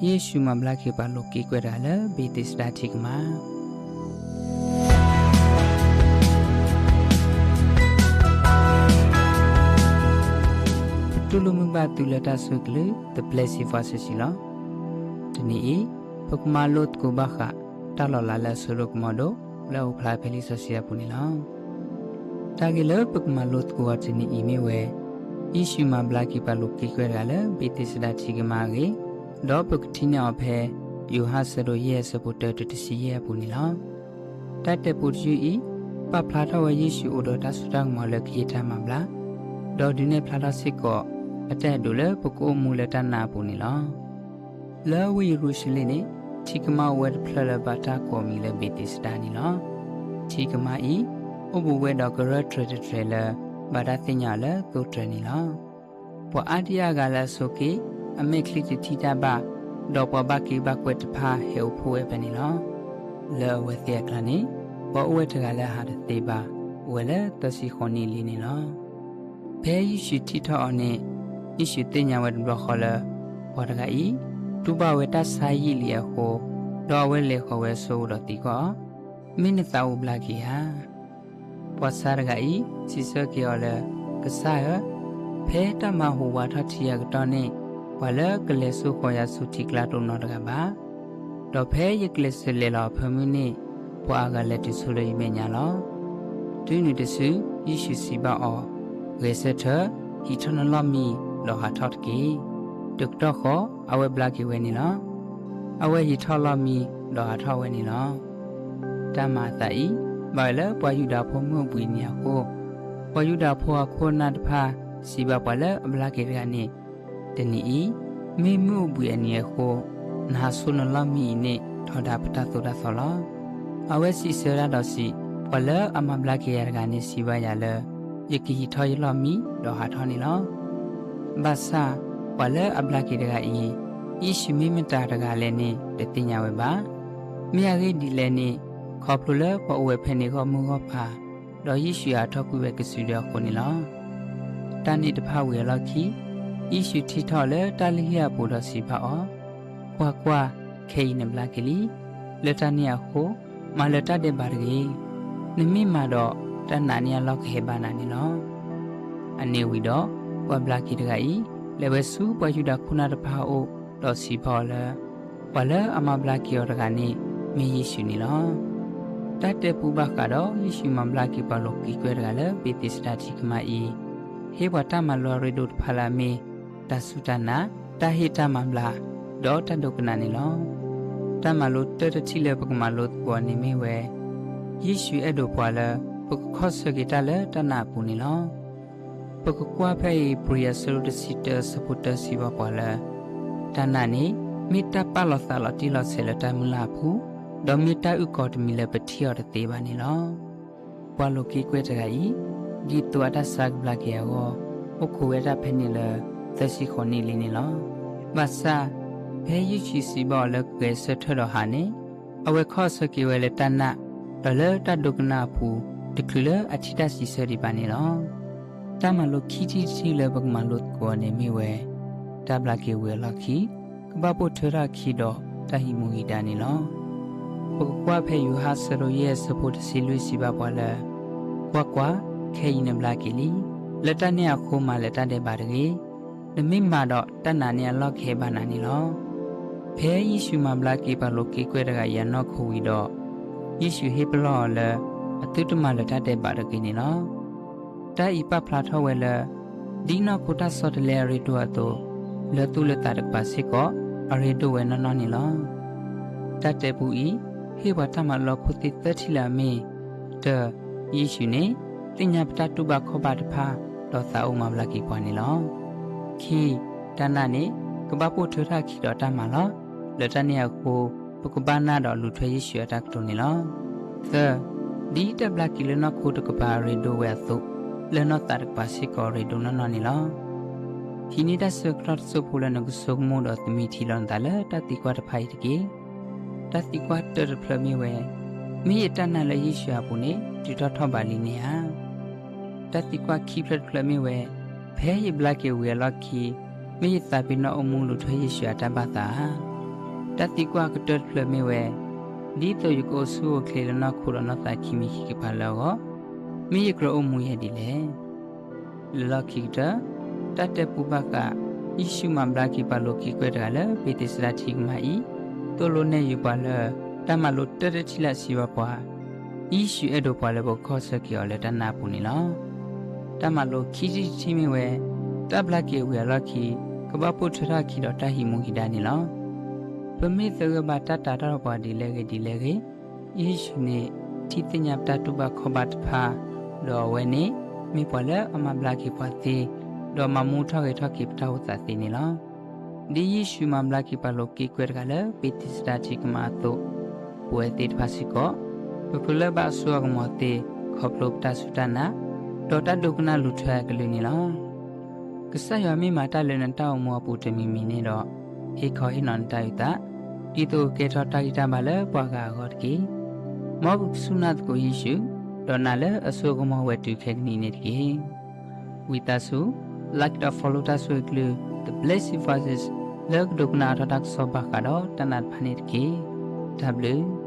ယ့ၣ်ၡူးမၤဘျါက့ၤပှၤလိၤက့ၤကွဲတဂၤလၢဘ့းသ့းစဒၤထံကမါ. ပတူၢ်လိာ်မုာ်ဘၣ်သုလၢတၢ်ဆိၣ်ဂ့ၤကလုၢ် The Blessed Voice လီၤ. တနံၤအံၤ ပကမၤလိသကိးဘၣ်ဃး တၢ်လီၤလးလၢအစိဒိၣ်ကမီၤဒိၣ် လၢအအိၣ်ဖျါဖဲလံာ်စီဆှံအပူၤန့ၣ်လီၤ. တၢ်ဂ့ၢ်လၢပကမၤလိသကိးအီၤတနံၤအံၤမ့ၢ်ဝဲ ယ့ၣ်ၡူးမၤဘျါက့ၤပှၤလိၤက့ၤကွဲတဂၤလၢဘ့းသ့းစဒၤထံကမါအဂ့ၢ်, ဒီးပကထံၣ်န့ၢ်အီၤဖဲ ယိၤဟၣ်ဆၢဒိၣ်ယဲၢ်ဆၢဖိတၢတုၤတဆံယဲၢ်အပူၤန့ၣ်လီၤ. တၢ်တဲပူတယုၢ်အံၤ ပာ်ဖျါထီၣ်ဝဲယ့ၣ်ၡူးအိၣ်ဒီးတၢ်စိတၢ်ကမီၤလၢကဟ့ၣ်တၢ်မၤဘျါ, ဒီးဒုးနဲၣ်ဖျါထီၣ်စ့ၢ်ကီး အတၢ်အဲၣ်ဒိးလၢပကအိၣ်မူလၢတၢ်နာ်အပူၤန့ၣ်လီၤ. လၢဝ့ၢ်ယရူၤၡလ့ၣ်န့ၣ် ထံကမါအိၣ်ဝဲတဖျၢၣ်လၢဘၣ်တၢ်ကိးအမံၤလၢဘ့းသ့းစဒၤန့ၣ်လီၤ. ထံကမါအံၤ အိၣ်ဘူးဝဲဒီးကရၢၢ်တြဲၤတြဲၤလၢ ဘၣ်တၢ်သ့ၣ်ညါအီၤလၢသိတြဲၤန့ၣ်လီၤ. ပှၤအါဒံအါဂၤလၢအဆိးက့ အမဲာ်ချံတထံၣ်တၢ်ဘၣ်, ဒီးပှၤဘၣ်က့ဘၣ်ကွဲတဖၣ်ဟဲအိၣ်ဖှိၣ်ဝဲဖဲန့ၣ်လီၤ. လၢအဝဲသ့ၣ်အကျါန့ၣ် ပှၤအိၣ်ဝဲတဂၤလၢအဟးတသ့ဘၣ်, အိၣ်ဝဲလၢသၢဆံဃိးနံၣ်လံန့ၣ်လီၤ. ဖဲယ့ၣ်ၡူးထံၣ်ထီၣ်အီၤန့ၣ် ယ့ၣ်ၡူးသ့ၣ်ညါဝဲတဘျီဃီလၢ ပှၤတဂၤအံၤ တူၢ်ဘၣ်ဝဲတၢ်ဆါယံာ်လံအဃိ, ဒီးအဝဲလဲၤဃီၤဝဲအစိၤဒီးသံကွၢ်အီၤ, မ့ၢ်နသးအိၣ်ဘျါက့ၤဧါ. ပှၤဆါတဂၤအံၤ စံးဆၢက့ၤအီၤလၢ ကစၢ်ဧၢ, ဖဲတၢ်မၤဟူးဝးထီၣ်ထံအကတီၢ်န့ၣ် ပှၤလၢကလဲၤဆူဃီၤယၤဆူထံကျါတအိၣ်နီတဂၤဘၣ်. ဒီးဖဲယကျဲးစၢးလဲၤလီၤအဖၢမုၢ်န့ၣ် ပှၤအါဂၤလဲၤတုၤဆိလၢယမဲာ်ညါလီၤ. တုၤနုၤတစု ယ့ၣ်ၡူးစံးဘၣ်အီၤ, ဂဲၤဆၢထၢၣ်, ဟံးထီၣ်နလီၢ်မံ ဒီးဟးထီၣ်တက့ၢ်. တကတီၢ်ဃီ အဝဲဘျါက့ၤဝဲန့ၣ်လီၤ. အဝဲဟံးထီၣ်လီၢ်မံ ဒီးဟးထီၣ်ဝဲန့ၣ်လီၤ. တၢ်မၤအသးအံၤ ဘၣ်ဝဲလၢပှၤယူဒၤဖိမုၢ်အိၣ်ဘှံးအနံၤအဃိ, ပှၤယူဒၤဖိအခိၣ်အနၢ်တဖၣ် စံးဘၣ်ပှၤလၢအဘျါက့ၤတဂၤန့ၣ်, တနံၤအံၤ မ့ၢ်မုၢ်အိၣ်ဘှံးအနံၤအဃိ, နဟးဆူနလီၢ်မံအံၤန့ၣ် ထီဒါပတၢ်သိၣ်တၢ်သီလီၤ. အဝဲစံးဆၢတၢ်ဒီးစံး, ပှၤလၢအမၤဘျါက့ၤယၤတဂၤန့ၣ် စံးဘၣ်ယၤလၢ ယကဟံးထီၣ်ယလီၢ်မံ ဒီးဟးထီၣ်န့ၣ်လီၤ. ဘၣ်ဆၣ် ပှၤလၢအဘျါက့ၤတဂၤအံၤ ယ့ၣ်ၡူးမ့ၢ်မတၤတဂၤလဲၣ်န့ၣ် တသ့ၣ်ညါဝဲဘၣ်. မ့ၢ်အဂ့ၢ်ဒ်လဲၣ်န့ၣ်, ခီဖျိလၢပှၤအိၣ်ဝဲဖဲန့ၣ်ဂီၢ်မုၢ်ဂီၢ်ပၤ, ဒီးယ့ၣ်ၡူးအါထီၣ်ကွံာ်ဝဲကစုၤဒၢအဃိန့ၣ်လီၤ. တၢ်န့ၣ်တဖၣ်ဝံၤအလီၢ်ခံ, ယ့ၣ်ၡူးထံၣ်ထီၣ်လၢတၢ်လုၢ်ဟံၣ်အပူၤဒီးစံးဘၣ်အီၤ, ကွၢ်ကွၢ်, ခဲအံၤနဘျါက့ၤလံ. လၢတၢ်န့ၣ်အဃိ, မၤလၢၤတၢ်ဒဲးဘးတဂ့ၤ. နမ့ၢ်မၤဒီး တၢ်နာ်န့ၢ်အလီၢ်ကဟဲဘၣ်နၤန့ၣ်လီၤ. အန့ၣ်ဝံၤဒီး ပှၤဘျါက့ၤတဂၤအံၤ လဲၤဝဲဆူပှၤယူဒၤခိၣ်နၢ်တဖၣ်အအိၣ် ဒီးစံးဘၣ်အီၤလၢ ပှၤလၢအမၤဘျါက့ၤအီၤတဂၤန့ၣ် မ့ၢ်ယ့ၣ်ၡူးန့ၣ်လီၤ. တၢ်တဲပူဘၣ်ဃးဒီးယ့ၣ်ၡူးမၤဘျါက့ၤပှၤလိၤက့ၤကွဲတဂၤလၢဘ့းသ့းစဒၤထံကမါအံၤ, ဟ့ၣ်ပှၤတၢ်မၤလိအရ့ဒိၣ်တဖၣ်လၢအမ့ၢ် တၢ်စူၢ်တၢ်နာ်, တၢ်ဟ့ၣ်တၢ်မၤဘျါ, ဒီးတၢ်ဒိကနၣ်န့ၣ်လီၤ. တၢ်မၤလိတၢတထံၣ်လၢပကမၤလိသကိးအီၤန့ၣ်မ့ၢ်ဝဲ ယ့ၣ်ၡူးအဲၣ်ဒိးပှၤလၢ ပကခီၣ်ဆၢက့ၤတၢ်လၢတၢ်နာ်အပူၤန့ၣ်လီၤ. ပကကွၢ်ဖဲဧ့ၤဘြံၤအဆၢဒိၣ်တဆံတၢအဆၢဖိတၢစံးဘၣ်ပှၤလၢ တၢ်နာ်န့ၣ် မ့ၢ်တၢ်ပာ်လီၤသးလီၤတံၢ်လီၤဆဲးလၢတၢ်မုၢ်လၢ်အပူၤ, ဒီးမ့ၢ်တၢ်အုၣ်ကီၤတမံၤလၢပထံၣ်အီၤတသ့ဘၣ်န့ၣ်လီၤ. ပှၤလိၤက့ၤကွဲတဂၤအံၤ ဒ်သိးအတၢ်ဆါကဘျါက့ၤအဂီၢ် အိၣ်ခိးဝဲဒၣ်ဖဲန့ၣ်လၢ သၢဆံဃိးနံၣ်လံန့ၣ်လီၤ. ဘၣ်ဆၣ် ဖဲယ့ၣ်ၡူးစံးဘၣ်အီၤလၢကဂဲၤဆၢထၢၣ်ဒီးဟးန့ၣ် အဝဲခီၣ်ဆၢက့ၤဝဲလၢတၢ်နာ်, ဒီးလၢတၢ်ဒိကနၣ်အပူၤ တချုးလၢအထံၣ်တၢ်စံးဆၢဒံးဘၣ်န့ၣ်လီၤ. တၢ်မၤလိခံထံၣ်တထံၣ်လၢပကမၤလိသကိးအီၤန့ၣ်မ့ၢ်ဝဲ တၢ်ဘျါက့ၤဝံၤအလီၢ်ခံ ကဘၣ်ပိာ်ထွဲထီၣ်အခံဒီးတၢ်ဟံးမူဟံးဒါန့ၣ်လီၤ. ပကကွၢ်ဖဲယိၤဟၣ်ဆၢဒိၣ်ယဲၢ်အဆၢဖိတဆံလွံၢ်စံးဘၣ်ပှၤလၢ ကွၢ်ကွၢ်, ခဲအံၤနဘျါက့ၤလံ. လၢတၢ်န့ၣ်အဃိမၤလၢၤတၢ်ဒဲးဘးတဂ့ၤ. နမ့ၢ်မၤဒီးတၢ်နာ်န့ၢ်အလီၢ်ကဟဲဘၣ်နၤန့ၣ်လီၤ. ဖဲယ့ၣ်ၡူးမၤဘျါက့ၤပှၤလိၤက့ၤကွဲတဂၤအံၤအနီၢ်ခိဝံၤဒီး, ယ့ၣ်ၡူးဟ့ၣ်ပလီၢ်အီၤလၢ အသုတမၤလၢၤတၢ်ဒဲးဘးတဂ့ၤန့ၣ်လီၤ. တၢ်အံၤပာ်ဖျါထီၣ်ဝဲလၢ ဒ်နီၢ်ခိတၢ်ဆီတလဲအရ့ဒိၣ်အသိး, လၢသူၣ်လၢသးတကပၤစ့ၢ်ကီး အရ့ဒိၣ်ဝဲနီၢ်နီၢ်န့ၣ်လီၤ. တၢ်တဲပူအံၤ ဟ့ၣ်ပှၤတၢ်မၤလိခိၣ်သ့ၣ်သၢထံၣ်လၢအမ့ၢ်, တၢ, ယ့ၣ်ၡူးန့ၣ် သ့ၣ်ညါပတၢ်တူၢ်ဘၣ်ခီၣ်ဘၣ်တဖၣ် ဒီးသးအိၣ်မၤဘျါက့ၤပှၤန့ၣ်လီၤ. ခံ, တၢ်နာ်န့ၣ် ကဘၣ်ပိာ်ထွဲထီၣ်အခံဒီးတၢ်မၤလီၤ. လၢတၢ်န့ၣ်အဃိ, ပကဘၣ်နာ်ဒီးလူၤထွဲယ့ၣ်ၡူးအတၢ်ကတိၤန့ၣ်လီၤ. သၢ, ဒ်တၢ်ဘျါက့ၤလၢနီၢ်ခိတကပၤအရ့ဒိၣ်ဝဲအသိး, လၢနီၢ်သးတကပၤစ့ၢ်ကီးအရ့ဒိၣ်နီၢ်နီၢ်န့ၣ်လီၤ. ဟံးန့ၢ်တၢ်ဆၢကတီၢ်တစိၢ်ဖိလၢနကဆိကမိၣ်ဒီးသမံထံလီၤနသးလၢတၢ်သံကွၢ်တဖၣ်အံၤတက့ၢ်. တၢ်သံကွၢ်တၢတဖျၢၣ်မ့ၢ်ဝဲ, မ့ၢ်ယတၢ်နာ်လၢယ့ၣ်ၡူးအပူၤန့ၣ် တုၤထီၣ်ထီၣ်ဘးလံန့ၣ်ဧါ. တၢ်သံကွၢ်ခံဖျၢၣ်တဖျၢၣ်မ့ၢ်ဝဲ, ဖဲယဘျါက့ၤဝံၤအလီၢ်ခံ, မ့ၢ်ယသးပ့ၤနီၣ်အိၣ်မူလူၤထွဲယ့ၣ်ၡူးအတၢ်ဘၣ်သးဧါ. တၢ်သံကွၢ်ကတၢၢ်တဖျၢၣ်မ့ၢ်ဝဲ, ဒ်သိးယကအိၣ်ဆူၣ်အိၣ်ချ့လၢနီၢ်ခိဒီးနီၢ်သးခံမံၤခံကပၤလၢအဂီၢ်, မ့ၢ်ယကြၢးအိၣ်မူယဲဒ်လဲၣ်. လၢလီၢ်ခံကတၢၢ်, တၢ်တဲပူဘၣ်ဃး ယ့ၣ်ၡူးမၤဘျါက့ၤပှၤလိၤက့ၤကွဲၢ်တဂၤလၢ ပ့းတ့စဒါထံကမၤအံၤ, သိၣ်လိနဲၣ်ယုာ်ပှၤလၢ တၢ်မၤလိတၢ်တထံၣ်လၢအစံးဘၣ်ပှၤ, ယ့ၣ်ၡူးအဲၣ်ဒိးပှၤလၢပကခီၣ်ဆၢက့ၤအီၤလၢတၢ်နါအပူၤန့ၣ်လီၤ. တၢ်မၤလိခံထံၣ်တထံၣ်မ့ၢ်ဝဲ, တၢ်ဘျါက့ၤဝံၤအလီၢ်ခံ ကဘၣ်ပိာ်ထွဲထီၣ်အခံဒီးတၢ်ဟံးမူဟံးဒါန့ၣ်လီၤ. ပမ့ၢ်သဂၢၢ်ဘၣ်တၢ်တာ်တၢ်ဒီးပှၤဒ်လဲၣ်ဂ့ၤဒ်လဲၣ်ဂ့ၤ, ယ့ၣ်ၡူးန့ၣ် ထံၣ်သ့ၣ်ညါပတၢ်တူၢ်ဘၣ်ခီၣ်ဘၣ်တဖၣ်, ဒီးအဝဲန့ၣ် မ့ၢ်ပှၤလၢအမၤဘျါက့ၤပှၤသ့, ဒီးမၤမူထီၣ်ဂဲၤထီၣ်က့ၤပတၢ်အိၣ်သးသ့န့ၣ်လီၤ. ဒ်ယ့ၣ်ၡူးမၤဘျါက့ၤပှၤလိၤက့ၤကွဲၢ်တဂၤလၢ ပ့းတ့စဒါထံကမၤအသိး, ပဝဲသ့ၣ်တဖၣ်စ့ၢ်ကီး, ပကြၢးလၢဘၣ်အစိအကမီၤသ့ ခီဖျိပတၢ်စူၢ်တၢ်နာ်, ဒီးတၢ်ဒိကနၣ်လူၤထွဲအကလုၢ်န့ၣ်လီၤ. ကစၢ်ယွၤမ့ၢ်မၤတၢ်လၢနတၢ်အိၣ်မူအပူၤတမံၤမံၤန့ၣ်ဒီး, ဟ့ၣ်ခီဟ့ၣ်နီၤနတၢ်အုၣ်သး, ဒ်သိးကကဲထီၣ်တၢ်ဂံၢ်တၢ်ဘါလၢပှၤဂၤအဂီၢ်တက့ၢ်. မ်ပကစူၢ်နာ်သကိးယ့ၣ်ၡူး, ဒီးနာ်လၢအစိအကမီၤဝဲတုၤခဲကနံၣ်အံၤန့ၣ်တက့ၢ်. ဝံသးစူၤ like ဒီး follow တၢ်ဆိၣ်ဂ့ၤကလုၢ် The Blessed Voices လၢကဒိကနၣ်အါထီၣ်တၢ်ကစီၣ်ဘၣ်ဃးဒီးတၢ်နာ်တဖၣ်န့ၣ်တက့ၢ်. တၢ်ဘျုး